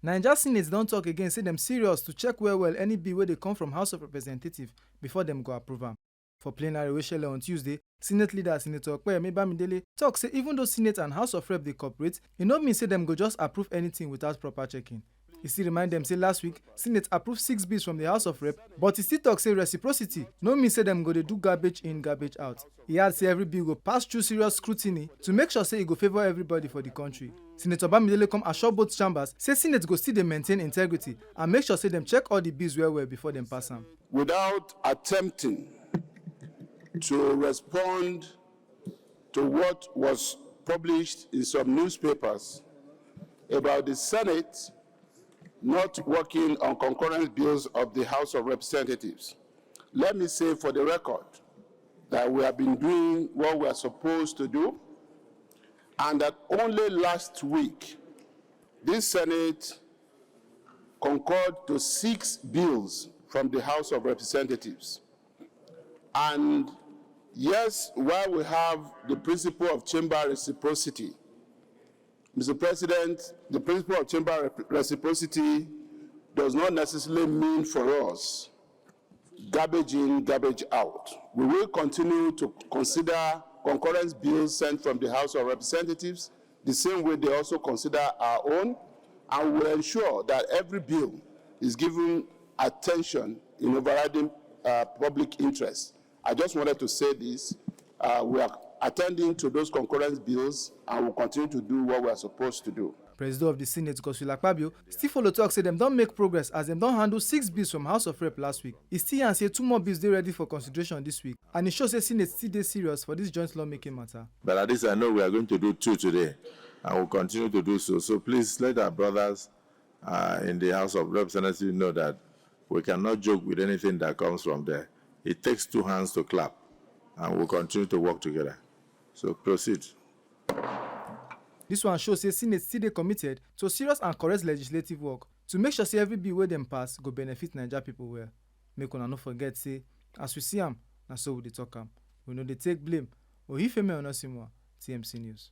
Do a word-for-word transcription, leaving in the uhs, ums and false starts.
Naija Senate don talk again say dem serious to check well well any bill wey dey come from House of Representatives before dem go approve am. For plenary wey shele on Tuesday, Senate leader Senator Opeyemi Bamidele talk say even though Senate and House of Rep dey cooperate, e no mean say dem go just approve anything without proper checking. E still remind dem say last week, Senate approve six bills from the House of Rep, but e still talk say reciprocity no mean say dem go dey do garbage in, garbage out. E add say every bill go pass through serious scrutiny to make sure say e go favour everybody for the country. Senator Bamidele come assure both chambers say Senate go still dey maintain integrity and make sure say dem check all the bills well well before dem pass am. Without attempting to respond to what was published in some newspapers about the Senate not working on concurrent bills of the House of Representatives, let me say for the record that we have been doing what we are supposed to do, and that only last week this Senate concurred to six bills from the House of Representatives. And yes, while we have the principle of chamber reciprocity, Mister President, the principle of chamber rep- reciprocity does not necessarily mean for us garbage in, garbage out. We will continue to consider concurrent bills sent from the House of Representatives the same way they also consider our own, and we will ensure that every bill is given attention in overriding uh, public interest. I just wanted to say this. Uh, we are attending to those concurrent bills and will continue to do what we are supposed to do. President of the Senate, Godswill Akpabio, still follow talk say dem don make progress as dem don handle six bills from House of Rep last week. E still yarn say two more bills dey ready for consideration this week, and e show say Senate still dey serious for this joint lawmaking matter. But at least I know we are going to do two today, and we'll continue to do so. So please let our brothers uh, in the House of Representatives know that we cannot joke with anything that comes from there. It takes two hands to clap, and we'll continue to work together. So proceed. This one show say Senate still dey committed to serious and correct legislative work to make sure say every bill wey dem pass go benefit Naija people well. Make una no forget say, as we see am, na so we dey talk am. We no dey take blame. Oyifemi Onosimwa, T M C News.